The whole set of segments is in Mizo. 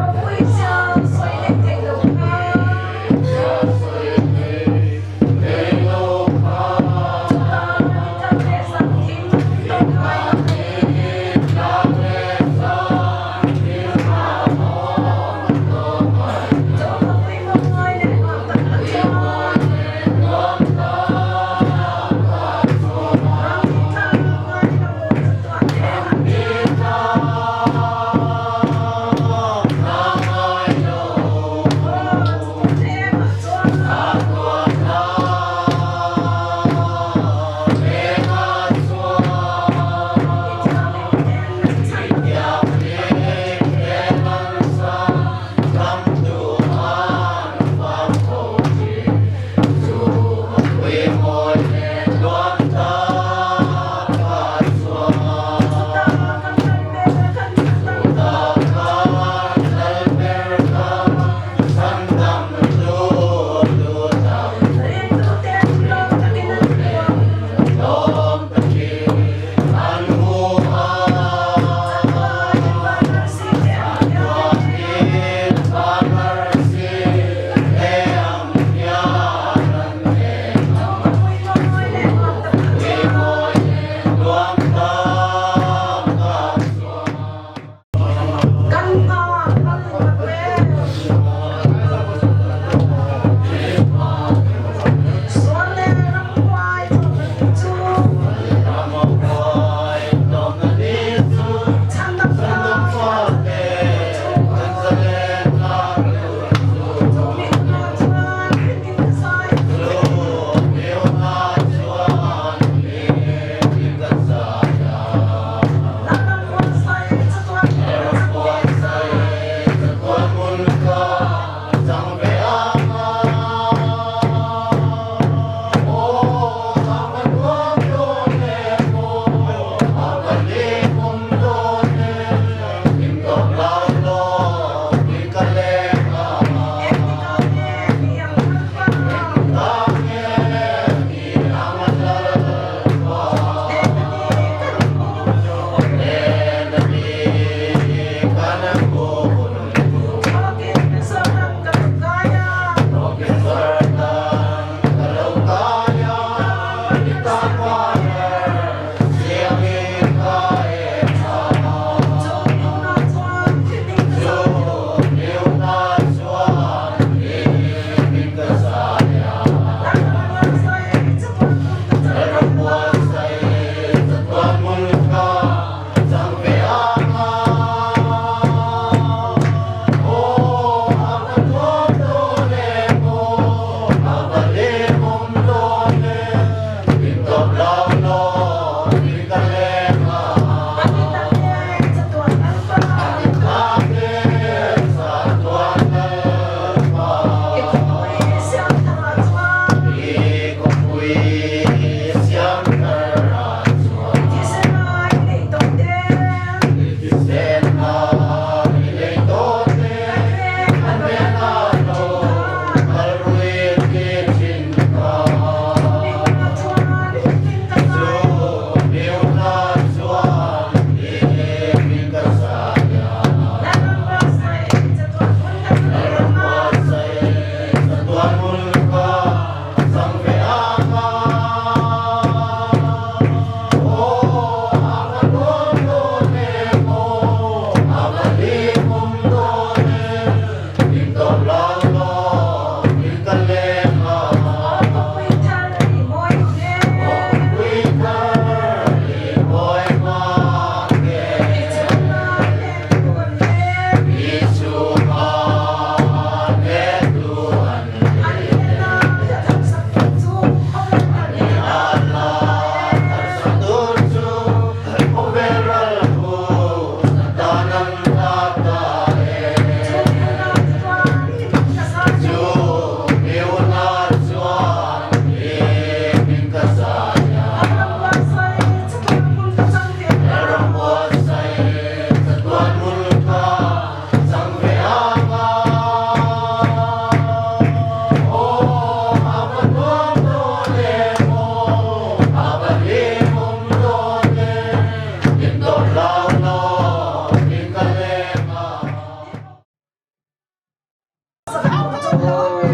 Ropui siam sawi leh theih loh kha. Chuta ni tlak leh zan thim tawk ngai lo. Chawlhpui mawi leh nghah tak tak chuan. Ram ni tlak ngai lo chatuah hnenah chuan. Khawvel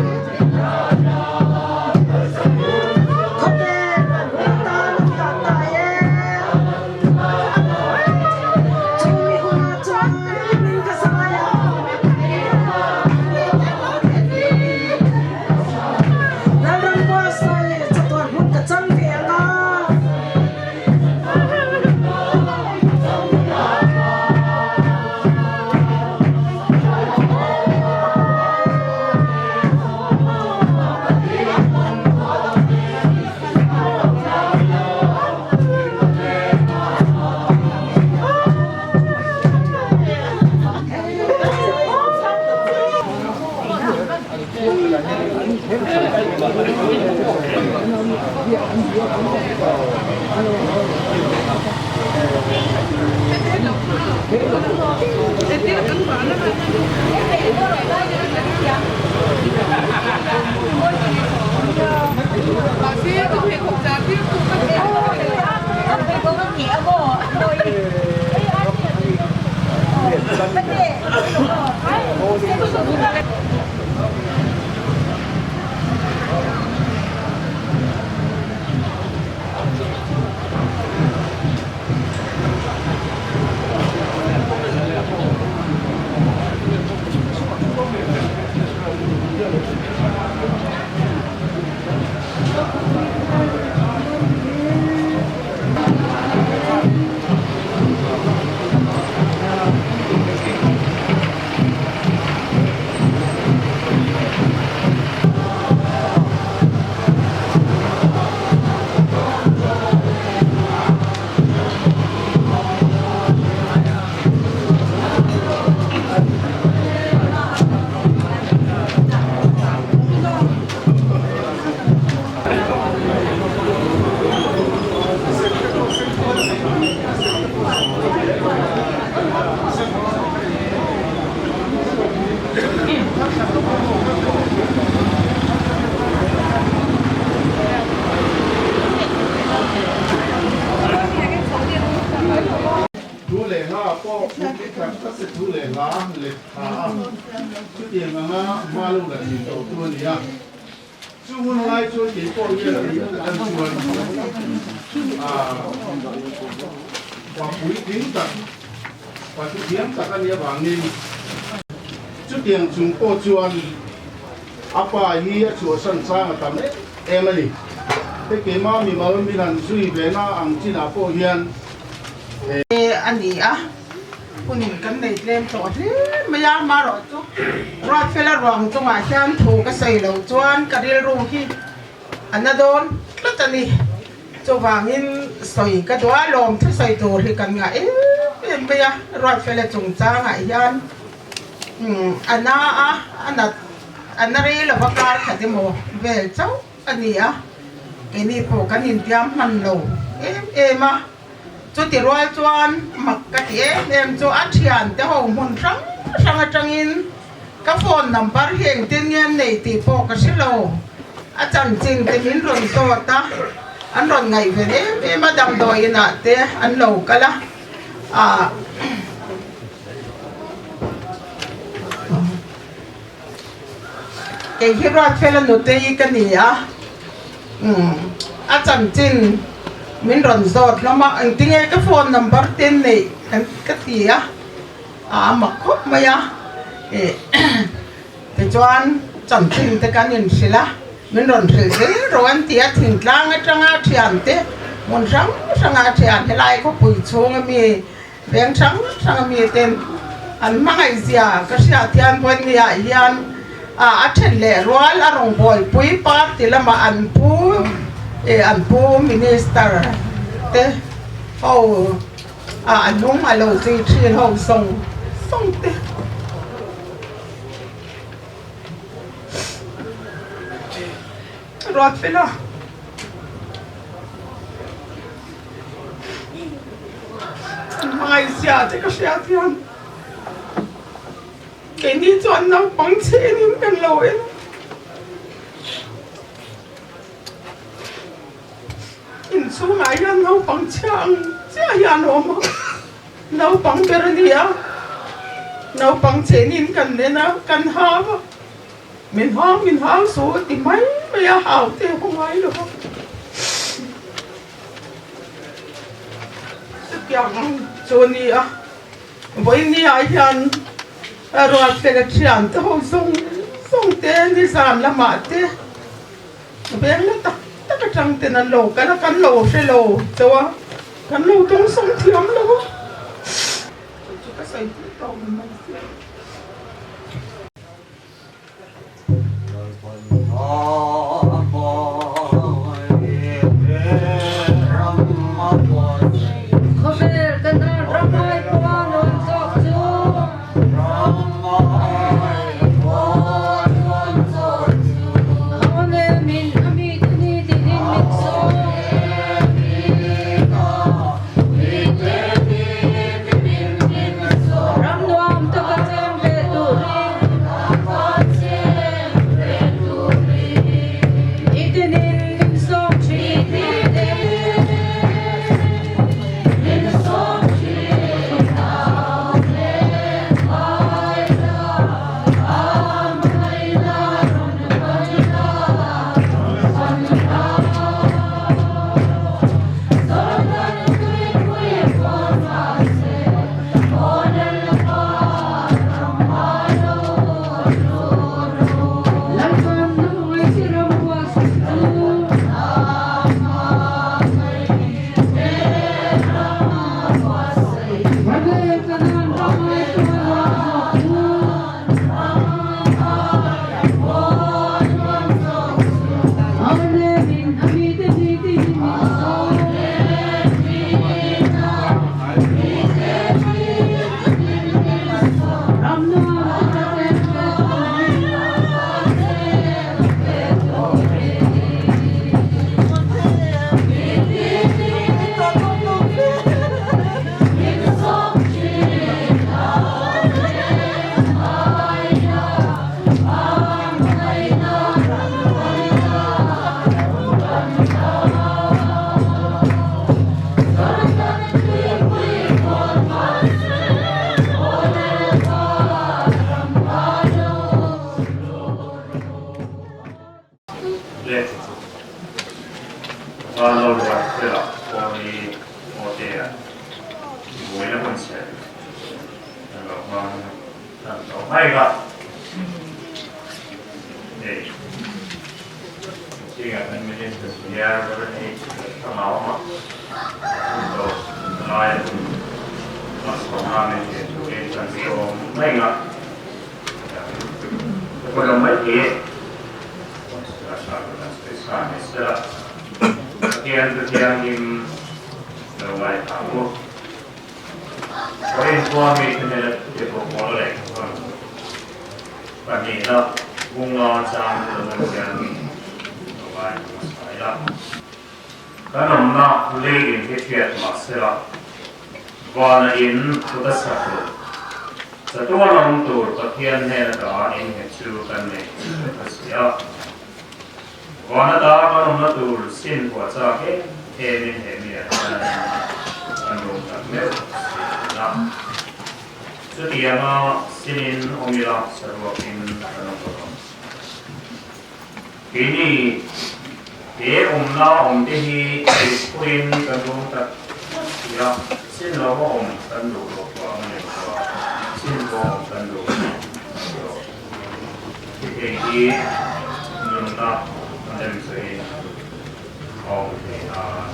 an hun tan an dah ta e. Chu mi hunah chuan min ka zai a. Lalrambuasawi chatuan hmun ka chang ve ang a. Thu leh hla pawh Putli tak tak te thu leh hla let tha a, chutiang anga hma lo la thin tawh tu a ni a. Chu hun lai chuan kei pawh hian a nih tak chuan pa puitling tak, pa thuthiam tak a nih avangin chutiang chung pawh chuan a pa hi a chhuahsan chang a tam em em a ni. Hei keimah mimal min han zui ve na ang chinah pawh hian he. A ni a. Hunin kan nei tlem tawh hle mai a, amaherawhchu Ruatfela ruang chungah hian thu ka sawi loh chuan ka rilru hi a na dawn tlat a ni. Chuvangin sawi ka duh a, lawm thu sawi tur hi kan ngah em em mai a, Ruatfela chungchangah hian a na a, a nat a na rei lova kar khat emaw vel chauh a ni a, keini pawh kan intiam hman lo em em a. Chuti rual chuan mak ka ti em em chu a thiante ho hmun hrang hrang atangin ka phone number hi engtin nge an nei tih pawh ka hre lo. A chanchin te min rawn zawt a, an rawn ngaihven em em a, damdawi inah te an lo kal a. Ahh. Kei hi Ruatfela nutei ka ni a, umm a chanchin min rawn zawt hlawm a, engtinge ka phone number te neih kan ka ti a, a mak khawp mai a, ih tichuan chanchin te kan inhrilh a, min rawn hrilh zel rawh an ti a, thingtlang atanga thiante hmun hrang hranga thian helai khawpui chhunga mi Veng hrang hrang a mi ten an hmangaih zia ka hriat hian Vawinia hian a then leh rual a rawn buaipui party lama an pu eh an pu minister te ho a a hnung a lo zui thin ho zawng zawng te. Ruat fel a. Hmangaihzia te ka hriat hian keini chuan naupang chhengin kan lo en a, inchhungah hian naupang chhia ang chiah hian a awm a, naupang ber a ni a, naupang chhenin kan en a, kan hau a. Min hau min hau suh a ti mai mai a, hau te a haw ngai lo a. Chutiang chu a ni a, vawiin ah hian Ruatfela thian te ho zawng zawng te nizan lamah te veng la tak tak atang ten an lo kal a, kan lo hre lo chauh a, kan lo dawngsawng thiam lo a. Chu chu ka sawi pui tawh mai mai si. Khawvel ka nan ramai pawh nuam zawk chu. Awle min a mi te ni tinin min sawm. Ram nuam taka cheng ve turin. I tinin min sawm thin Le Vanlo ruat velah Pawni Mawtea buaina hun chhe an lo hmang tan tawh mai ka. Hei zingah kan Minister Senior Reverend H. Thanga awm a, hun lo laia hun hmasawna min pe turin kan sawm mai nga. Ka lo mai thei e. Pathian chu thianghlim lo ngaithla u. Korin khua mite hnena thute pawh pawl leh chuan pahnihna bunga chang chu lo thianghlim lo ngaithla hmasa ila. Kan awmna lei in hi hriat mahsela vana in kut a sak lo. Chatuan awm tur Pathian hnena ta innghet chu kan nei a si a. Vana ta kan awmna tur sin huah chak em emin he miah hian kan rum tak meuh si thin a. Chutianga sinin awm ila saruakin kan awm lo ang. Keini he awmna awmte hi tuiphurin kan rum tak tak si a, sin lo a awm kan duh loh vang a ni lo a, sin pawh awm kan duh lo. Hei hi nunna a lem sawi a awm thei nan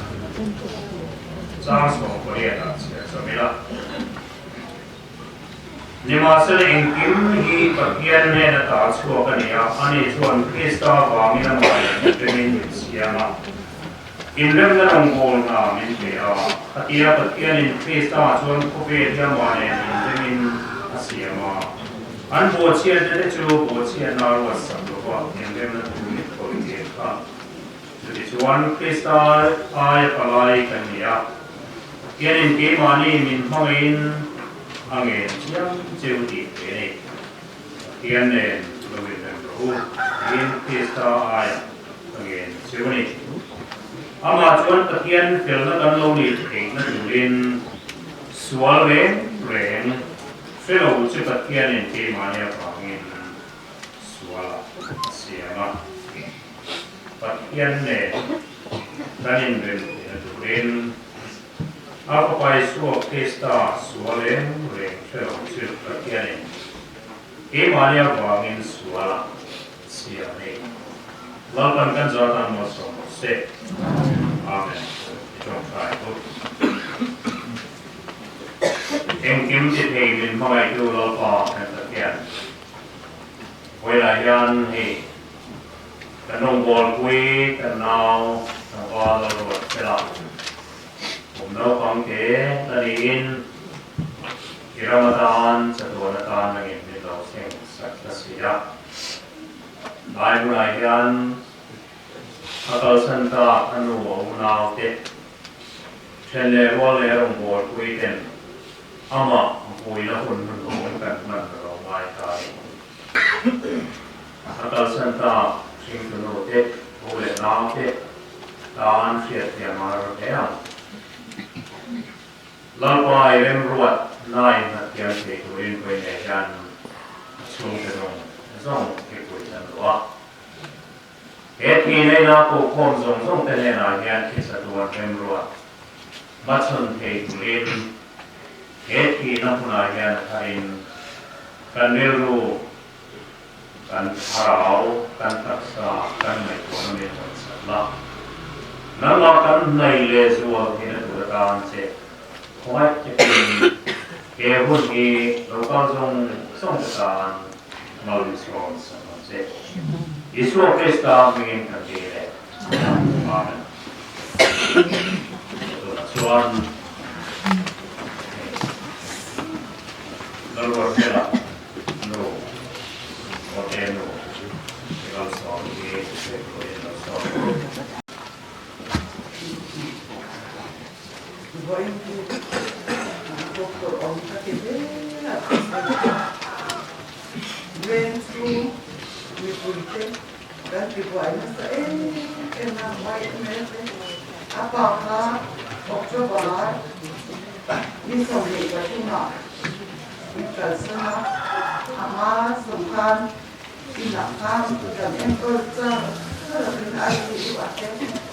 chang 18 ah chhiar chawm ila. Nimahsela engkim hi Pathian hnena ta chhuak a ni a, ani chuan Krista vangin amah leh inremin min siam a, inremna rawngbâwl hna min pe a. Khatia Pathianin Krista chuan khawvel hi amah nen inremin a siam a, an bawhchhiatna te chu bawhchhiatna a ruatsak lo va, inremna thu min khawih ve kha. Chutichuan Krista aia palai kan ni a. Pathianin keimahni min hmangaihin a ngen chiang cheu tih theih a ni. Pathian nen lo inrem rawh u tiin Krista aiah ka ngen cheu a ni. Amah chuan Pathian felna kan lo nih theihna turin sual reng reng hre lo chu Pathianin keimahni avangin sual a. a siam a, Pathian nen kan inrem theihna turin a Fapa Isua Krista sual reng reng hre lo chu Pathianin keimahni avangin suala siam a ni. Lalpan kan zatan malsawm rawh se. Amen. I tawngtai bawk. Engkim ti thei min hmangaihtu Lalpa kan Pathian. Vawilah hian hei kan rawngbawlpui kan nau tlangval a ruat fel a, kum naupang te la niin i ram atan chatuan atan nangin min lo thleng sak ta si a. Lai hunah hian a kalsan tak a nu a unau te then leh rual leh rawngbawlpui ten Amah vuina hun hnuhnung kan hman lo ngai ta a ni. A kalsan tak hringtunu te, u leh nau te tan hriatthiam a har hle ang. Lalpa i remruat nain hnathiam thei turin vawi nei hian a chhungte zawng zawng i pui tan duh a. He thi neina kohkhawm zawng zawng te hnenah hian thisa tuan remruat Hmachhawn thei turin he thihna hmunah hian a tharin kan rilru, kan thlarau, kan taksa, kan ngaihtuahna min rawn chhat la. Nangmah kan hnaih leh zual theihna tur atan che khawngaih takin he hun hi lo kal zawng zawng te tan malsawm sak ang che. Isua Krista hmingin kan ti leh. Amen. Tunah chuan Lalruatfela nu, Awte nu, Lalsawm hi sawi turin lo sawm. Vawiin hi bawk tur awm ka ti hle a, veng chhung mipuite Kan ti buai nasa em em a, white mel te a pa kha October ni 23 ah min kalsan a, a hma zawng khan inah khan kan enkawl char char in ICU ah te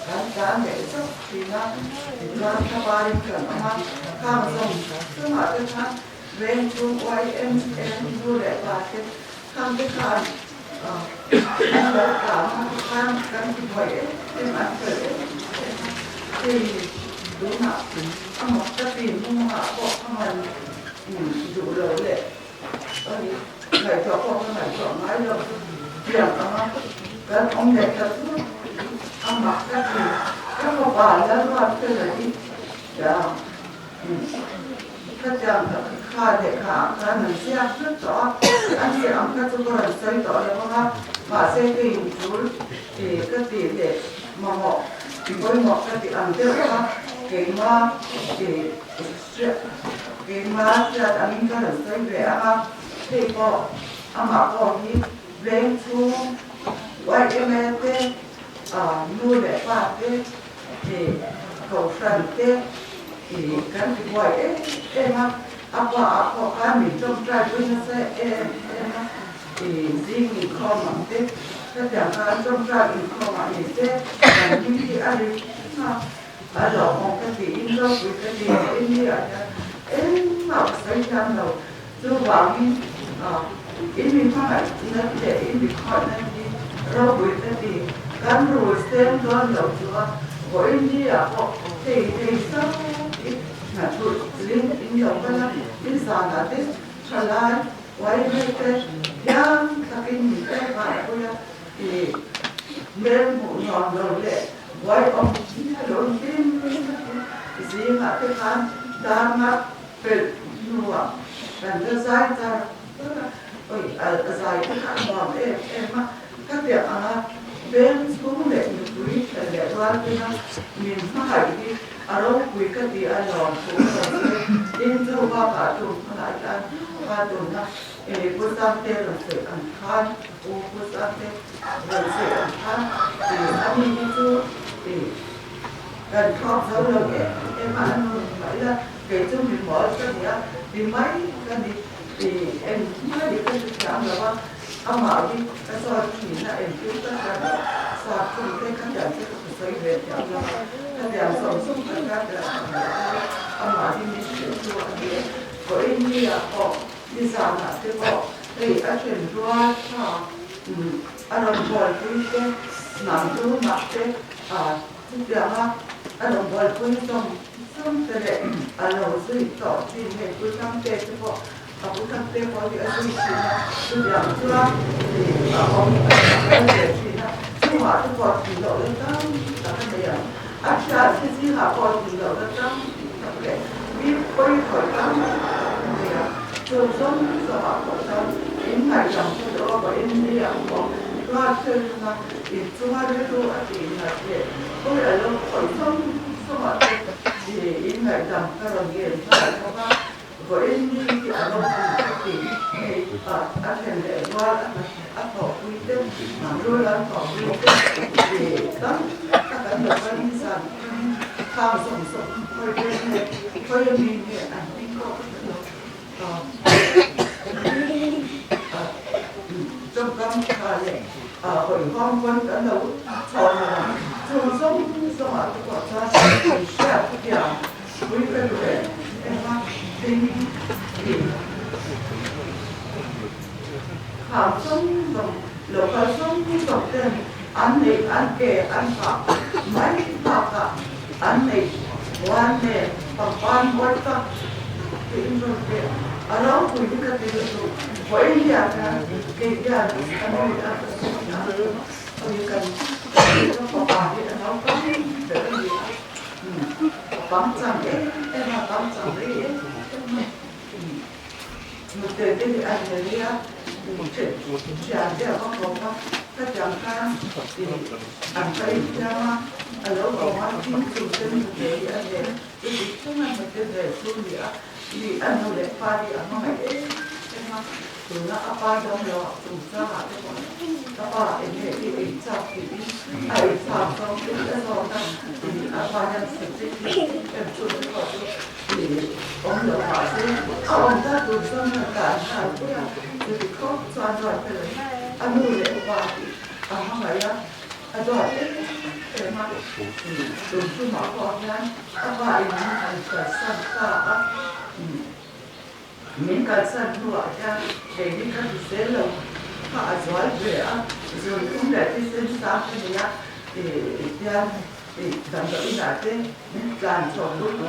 kan tlan leh zauh thin a, tichuan thlabarin kan awm a, khang zawng chungah te khan veng chhung YMA nu leh pa te khang te khan An lo tlan a khan kan ti buai em em an fel em em a, hei tunah a mak ka ti mumangah pawh ka man duh lo leh ngaihtuah pawh ka ngaihtuah ngai lo tiang anga kan awm leh ta chu a mak ka ti ka fapa Lalruat fela hi Khatiang kha lehkha ah khan an ziak vek tawh a, a ni ang kha chu ka rawn sawi tawh lo ang a, mahse keiin tul ka tih leh mamawh pawimawh ka tih ang deuh kha keima keima hriat angin ka rawn sawi ve ang a, hei pawh amah pawh hi veng chhung yma te nu leh pa te Kohhran te kan ti buai em em a, a pa ah pawh khan min tawngtai pui nasa em em a, zing inkhawm ang te, hetiang khan tawngtai inkhawm ah ni se kan hming hi a ri reng a, a lawmawm ka tiin ropui ka ti India ah hian engmah ka sawi thiam lo, chuvangin in mi hmangaihna leh in mi khawihna hi ropui ka ti, kan rul sem dawn lo chu a vawiin ni ah pawh hei hei zau hi hnathulh ling in lo kal a, in zanah te thalai uai mai te thiam takin min en vahpui a, ih hmel hmuh nuam lo leh buai awm lo hlim takin zingah te khan dar ngap Pelh hnuah kan la zai char char a, oi a zai te kha a nuam em em a, ka tiang anga veng chhung leh mipui ṭhen leh rual tena min hmangaih hi a ropui ka ti a lawm thu ka rawn sawi a, tin chu bakah tum hmanah hian kha tunna pu Sangte rawn sawi ang khan u pu Sangte rawn sawi ang khan a ni hi chu kan thlawp zo lo em em a, a nu ni mah ila. Kei chu mi mawl ka ni a, mi mai ka ni tih eng hmai ka hre thiam lo a. Amah hi ka zawt thin a, engtin ka hriat loh sa thung te ka tiang te ka sawi ve thiam lo a, ka tiang zawng zawng ka hriat ve ang loh chu amah hi min hrilh chu a ni e. Vawiin ni ah pawh nizanah te pawh hei a then rual tha a rawn buaipui te hnam lunah te chutianga a rawn buaipui zawng zawng te leh a lo zui tawh thin hei pu Thangte te pawh A pu Thangte pawh hi a zui thin a, chutiang chuan a awm a kal ve thin a, chungah te pawh tih loh na tam tak a nei ang. A thian te zingah pawh tih loh na tam tak leh mi pawi khawih tam tak a nei ang. Chu zawng zawngah pawh chuan in ngaihdam te leh aw in ni ang maw? Ruat felna in chunga rilru a tih nat leh pawi a lo khawih zawng zawngah te in ngaihdam ka rawn ngen nghal bawk a. Vawiin ni hi a ropui ka ti. Hei a then leh rual a thawhpui te, rul an thawhpui te tam tak an lo kal ni zan atangin khang zawng zawng khawi veng nge khawi ami nge an hming pawh ka hre lo. Tawngkam tha leh hawihhawm pawn kan lo chhawn lo ang. Chung zawng zawngah te pawh chuan hriat thiam Pui ka duh e, eng a tin tih kham zawng zawng lo kal zawng zawng ten an neih an ke an hah mai bakah an neih huan nen pangpar mawi tak tiin rawn pe a ropui hi ka ti lutuk vawiin hian khan kei hian ka nu in a ka sawi a hei kan fapa hi a naupang ber a ni a. A pangchang em em a, pangchang rei em em a. Nute te hi a heri a, thian te a va kawp a, khatiang khan an va infiam a, a lo awm a, thing chung te nute hi a hel, chuti thleng a nute ve chu ni a, mi a nu leh pa hi a hmangaih em em a. Tuna a pa dam lo ah chungchangah te pawh ka pa enge i ei chak tiin a ei chak zawng te hi a zawt a, ih a pa hian subject hi em chu te pawh chu ih awm lo mahse a awm ta tur zawng hian ka an nghal pui a, chuti khawp chuan ruat fel in a nu leh pa tih a hmangaih a, a duat em em a, ih tun tumah pawh hian a pa in min han kalsan ta a, ih. Min kalsan hnuah hian kei hi ka ti zel lo kha a zual ve a, zun thum leh thisen sang ka nei a, tihian damdawi inah te min tlan chawp lut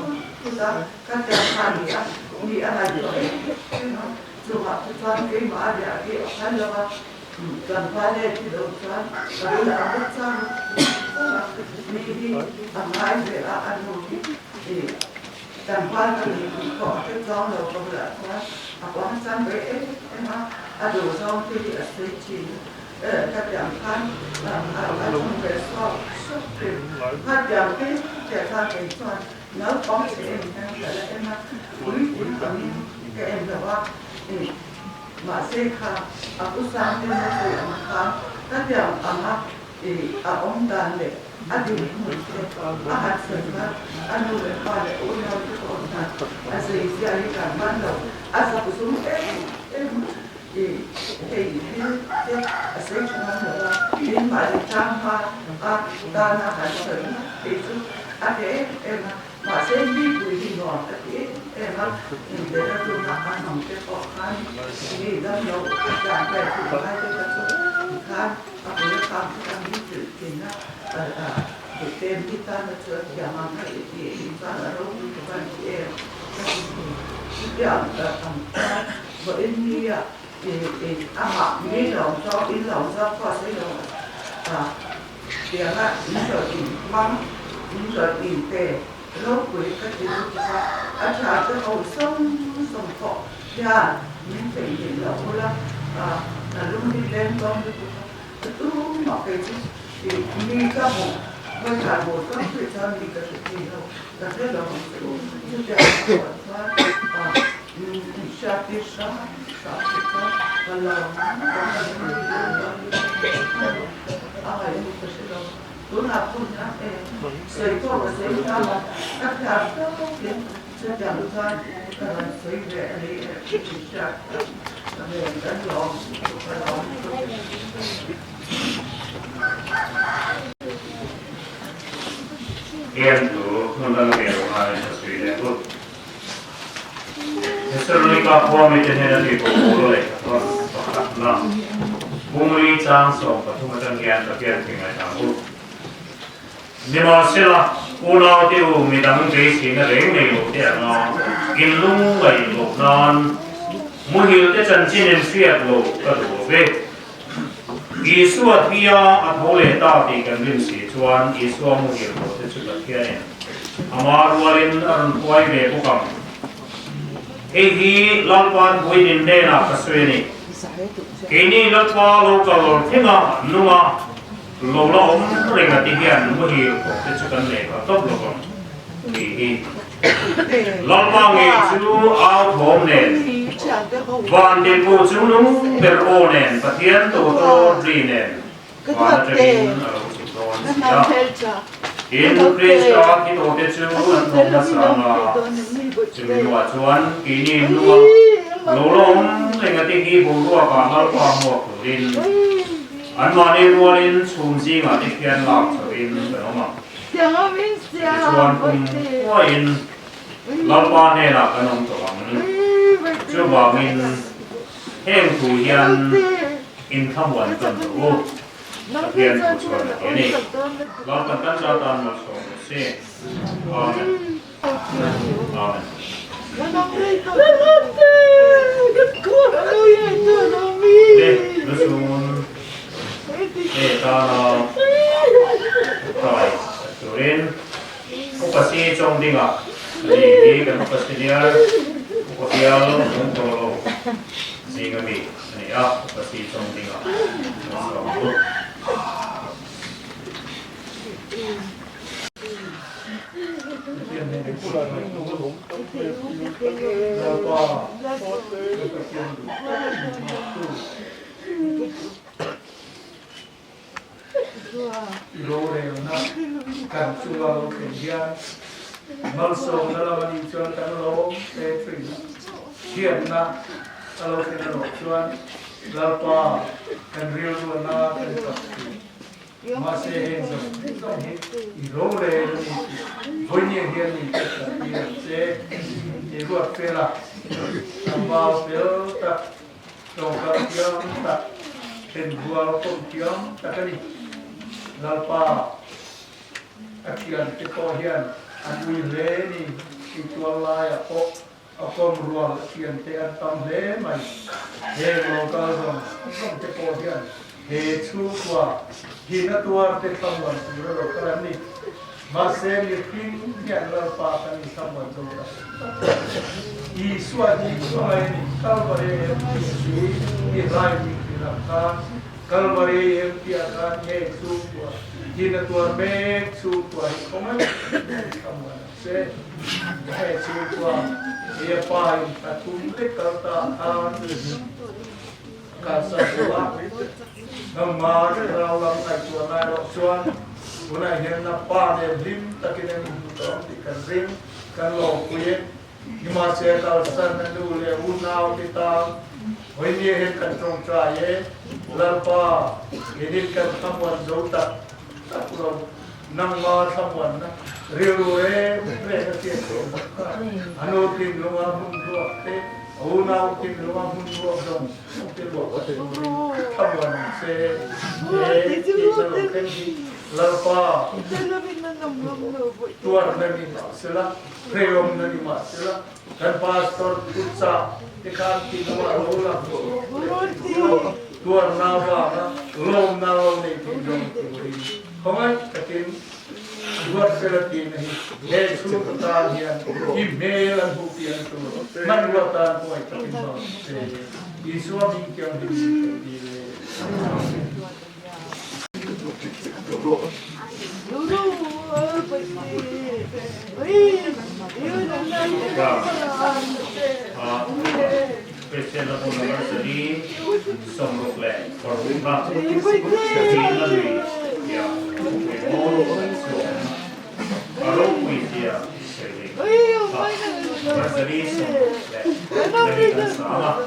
thut a, ka tiang kha a ni a, mi a ngaihtuah em em a, chungah te chuan keimah a riah hi a phal lo a, tlangval e ti lo chuan ka bulah a bawk chang a, mi hi a ngai ve a, a nu hi. Tlangval ka ni tih pawh a hre chuang lo ka bulah chuan a pawng chang ve em em a, a duh zawng te hi a sawi thin e ka tiang khan a thawm ve suak suak thin. Kha tiang te te kha kei chuan naupang che em hian ka la en a, puitling angin ka en lo a, mahse kha a pu sang te na sawi ang khan ka tiang anga A awm dan leh a dinhmun te a han sawi kha a nu leh pa leh unau te pawh hian a zei zia hi kan man lo, a zak zum em em i hei thil te a sawi tha ngam lo a, tin mahni tang hma a tan a han sawi ngawt phei chu a hreh em em a, mahse mipui hi nuam a ti em em a, inbela tuna a hnam te pawh khan mi damlo a tlan kai tih ngai te kha chu tikhan A bul a kang chu kan hmu hrilh thin a, Duhtem hi tana chu a thiam ang a i tih thin chuan a ropui ka van ti em ka ti thin. Chutiang ang chuan vawiin nia amah mi lo zawk in lo zawk pawh a sawi lo a, tianga in rawn in hmang in rawn in pe ropui ka ti lutuk a, a tha te ho sawng sawng pawh hian min theihnghilh loh bula ka lung hi leng dawn lutuk a, ka tumah kei chu tih mi ka hmuh vawikhat hmuh chuan khrih chuan mi ka hre thei lo, ka hre lo ang chu chutiang ah pawh chuan min hriat tir hram hram te chuan ka lo ka lung hi leng dawn lutuk a ngaih hi ka hre lo. Tunah pawh hian e sawi pawh ka sawi hram a, ka thiam tawkin chutiang chuan ka rawn sawi ve a ni e tih hriat ka. Kan lawm ka lawm lutuk. Hian thu hmun dang ve lo ngai ka sawi leh vut. Thessalonika khua mite hnena tih pawh pawl leh ka tawn pakhatna Bungli chang 13 atang hian Pathian thing ngaihthah vut. Nimahsela, unaute u midang beiseina reng nei lo te anga inlung ngaih loh nan muhil te chanchin in hriat loh ka duh lo ve. Isua thia a tho leh ta tih kan rin si chuan Isua muhil lo te chu Pathianin ama rualin a rawn huai ve bawk ang. Hei hi Lalpa thuin in hnenah ka sawi a ni. Keini Lalpa lo kal thleng a, nung a. Lo la awm reng a ti hian muhil pawh te chu kan nei kha tawp lo vang tih hi Lalpa ngei chu au thawm nen van dinhmuh chung nung ber aw nen Pathian tawtaw ri nen van atangin a lo chhuk dawn si a. Tin, Krista thi tawhte chu an thawm hmasa ang a, chumi hnuah chuan keini hnua lo la awm reng a ti hi boruakah Lalpa hmuak turin Anmahni rualin chhum zingah te khian lak chhoin kan awm ang. Tichuan kum khuain Lalpa hnenah kan awm tawh ang. Chuvangin heng thu hian inthlamuan tawn rawh u. Pathian thu chuan a ti a ni. Lalpan kan za tan malsawm rawh se. Amen. Amen. Le lusun e tana trai turin upa si chong dinga ani hi kan upa senior upa bial lung tolo zinga mi ani a upa si chong dinga sawm u. Rorelna kan chunga lo thlen hian malsawmna lam a nih chuan kan lawm hle thin a, thiamna a lo thlen erawh chuan Lalpa kan rilruana kan tap thin. Mahse heng zawng zawng hi i rorel a ni tih vawinia hian mi ka hriattir ang che. I ruat fel a, tlangval fel tak, tawngkal thiam tak, thenrual kawm thiam tak a ni. Lalpa a thiante pawh hian an ui hle ni tih tual laiah pawh A kawm rual a thiante an tam hle mai. Heng local zawng zawng te pawh hian he chhungkua hina tuar te thlamuan tur a lo kal an ni. Mahse mihring hian Lalpa kan inthlamuan zo ta tak tak. Isua hi hmangaih a ni. Kalvary MTC hi hlai min hrilh ang khan Kalvary MT-ah khan heng chhungkua hina tuar mek chhungkua hi khawngaih takin inthlamuan ang. Se, he chhungkua hi a pa in thla thum lek kal ta khan kalsan lo a, nangma thlarau lam ngaihtuah ngai erawh chuan tunah hian na pa nen hlim takin an inhmu tawh ang tih kan ring, kan lawmpui e. Nimahse kalsan a nu leh unau te tan vawinia hian kan tawngtai e, Lalpa, keinin kan thlamuan zo tak tak lo. Nangma thlamuanna rilru reng reng a hriat theih bawk kha. A nu thinlunga hmun ruak te, a unau thinlunga hmun ruak zawng zawng te luah kha turin thlamuan ang se. He tihna lo thleng hi Lalpa tuarna ni mah sela, hrehawmna ni mah sela, kan pastor thuchah te khan thinlunga lo lang chhuak leh thei tuarna avanga lawmna lo nei thei zawng turin Khawngaih takin Ruatfela tihna hi he chhungkaw tan hian i hmel an hmuh pian tur hmanrua tan khawngaih takin hmang se. Isua hming thiang hlim min theih dil e. Kristian hla hmun number 160 na Thihna lui tia thupui mawi tak chuan a ropui zia sawi leh kha number 164 hi kan sang a.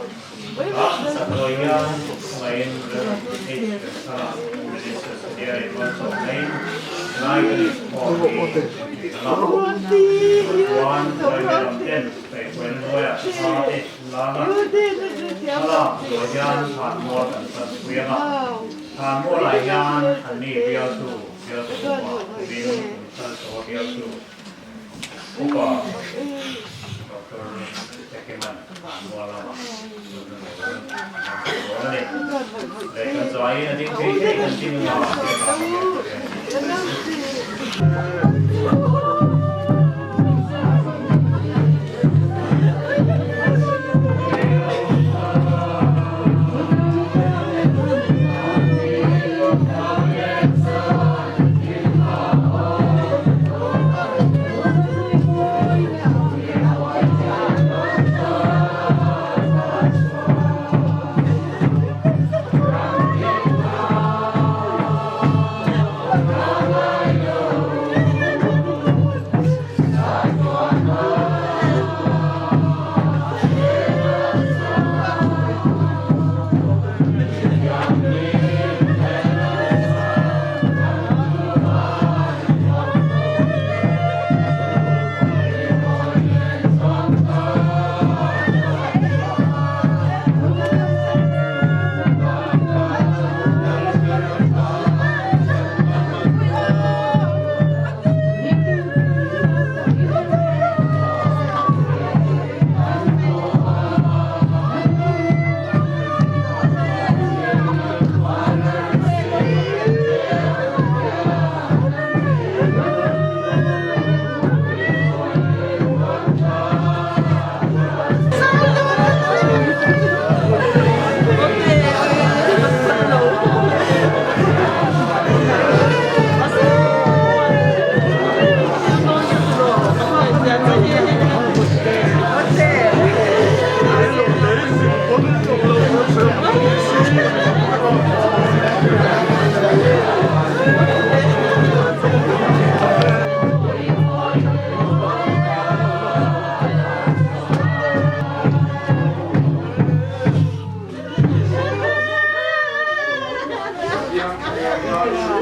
Hla sak lawi hian khawngaihin Rev. H. Remthanga, Minister Senior-in malsawmnain helai kan inkhawm hi a la. Chuan Railway lam ten kaihhruaina hnuaiah hla te lan a, thlalak zawh hian thlanmual kan panpui ang a. Thlanmualah hian anni bialtu, bialtu upa, Kovin Kumthalchaw bialtu, Upa Doctor Tekiman Thlanmual lamah chhunna turin an rawn sawi dawn a ni. Leh kan zaiin a ding thei thei kan ding a, biakah hian ka rian.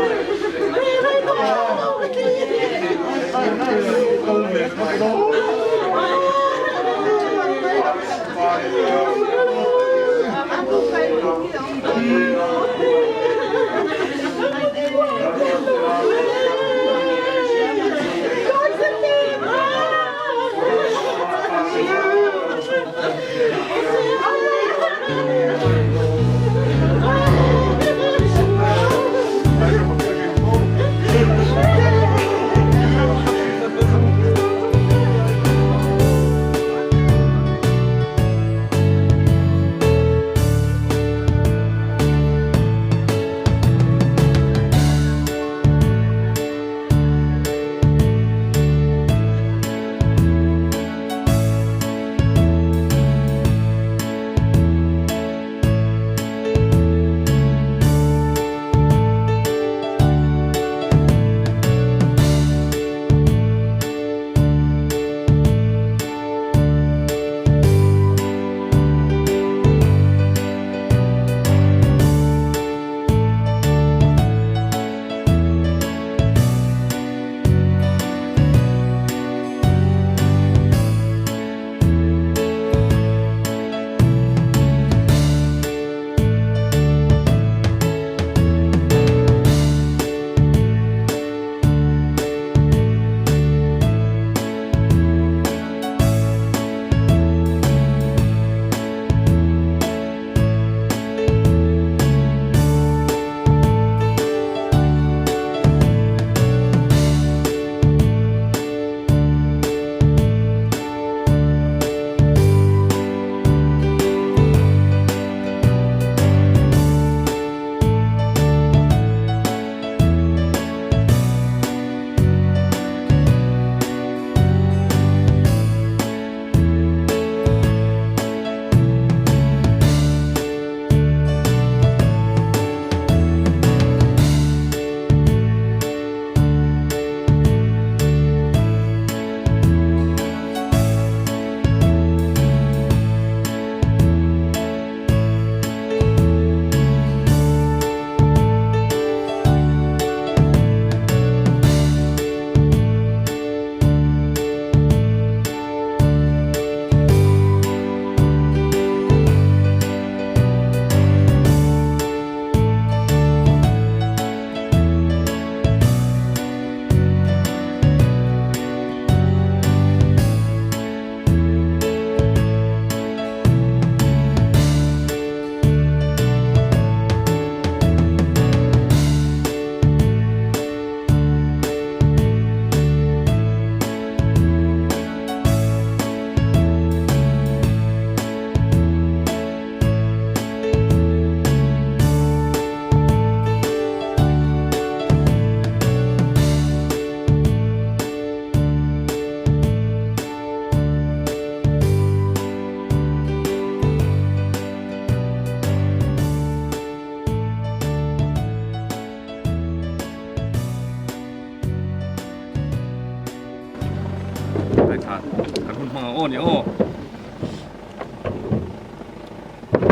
ngaithla kan hun hmang ang aw ni aw.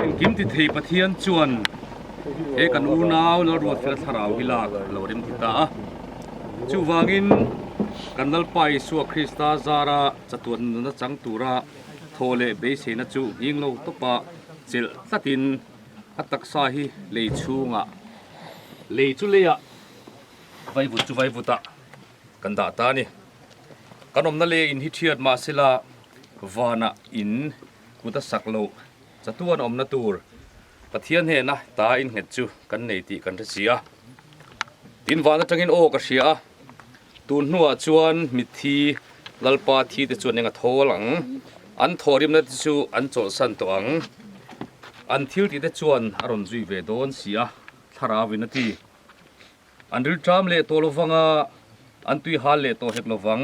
Engkim ti thei Pathian chuan he kan unau Lalruatfela thlarau hi lak a lo rem ti ta a. Chuvangin kan Lalpa Isua Krista zara chatuan nunna chang tura thaw leh beiseina chu nghing lo tawpa chelh tlatin a taksa hi lei chhungah lei chu leiah vaivut chu vaivutah kan dah ta a ni. Kan awmna lei in hi thiat mahsela vanah in kut a sak loh chatuan awmna tur Pathian hnena ta innghet chu kan nei tih kan hre si a. Tin van atangin aw ka hria a, tun hnuah chuan mitthi Lalpa thi te chuan eng a thawl ang, an thawhrimna te chu an chawlhsan tawh ang, an thil tih te chuan a rawn zui ve dawn si a, thlarau in a ti. An rilṭam leh tawh lovang a, an tui hal leh tawh hek lovang.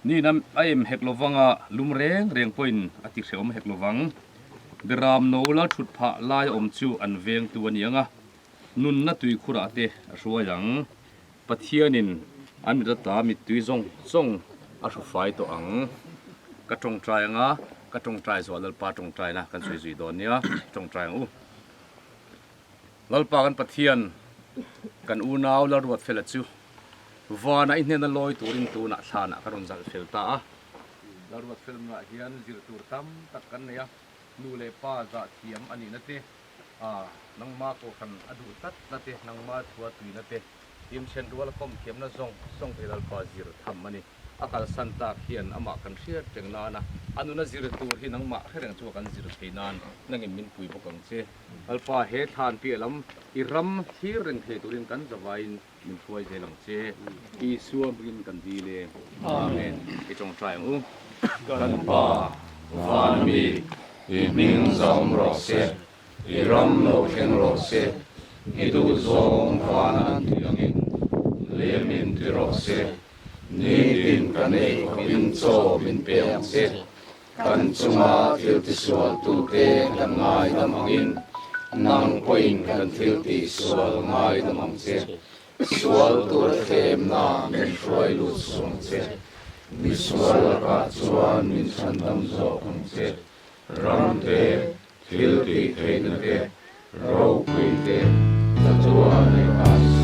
Niin a em hek lovang a, lum reng reng pawhin a ti hrehawm hek lovang. Biram no lal ṭhut phah lai awm chu an vengtu a ni ang a, nunna tui khurah te a hruai ang. Pathianin an mit ata mittui zawng zawng a hru fai tawh ang. Ka ṭawngṭai ang a, ka ṭawngṭai zuah Lalpa ṭawngṭaina kan sawi zui dawn nia, ṭawngṭai ang u. Lalpa kan Pathian, kan unau Lalruatfela chu vanah i hnena lawi turin tunah thlanah ka rawn zalh fel ta a. Lalruatfel nunah hian zir tur tam tak kan nei a, nu leh pa zah thiam a nihna te, nangma kohhran a duh tlat na te, nangma thua tuina te, Imthian rual a kawm thiamna zawng zawng te Lalpa zir tham a ni. A kalsan tak hian amah kan hriat reng nana a nuna zir tur hi nangmah hre reng chunga kan zir thei nan nangin min pui bawk ang che. Lalpa he thlan piah lam i ram thlir reng thei turin kan zavaiin min hruai zel ang che. Isua hmingin kan dil e. Amen. I tawngtai ang u. Kan Pa, van mi, i hming zahawm rawh se. I ram lo thleng rawh se, i duh zawng van an ti angin lem in ti rawh se. Nitin kan ei khawpin chaw min pe ang che. Kan chunga thil tisual tute kan ngaidam angin nang pawhin kan thil tihsual ngaidam ang che. Sual tura thlemna min hruai lut suh ang che. Misual lakah chuan min chhandam zawk ang che. Ram te, thil tih theihna te, ropui te, chatuan leh kan.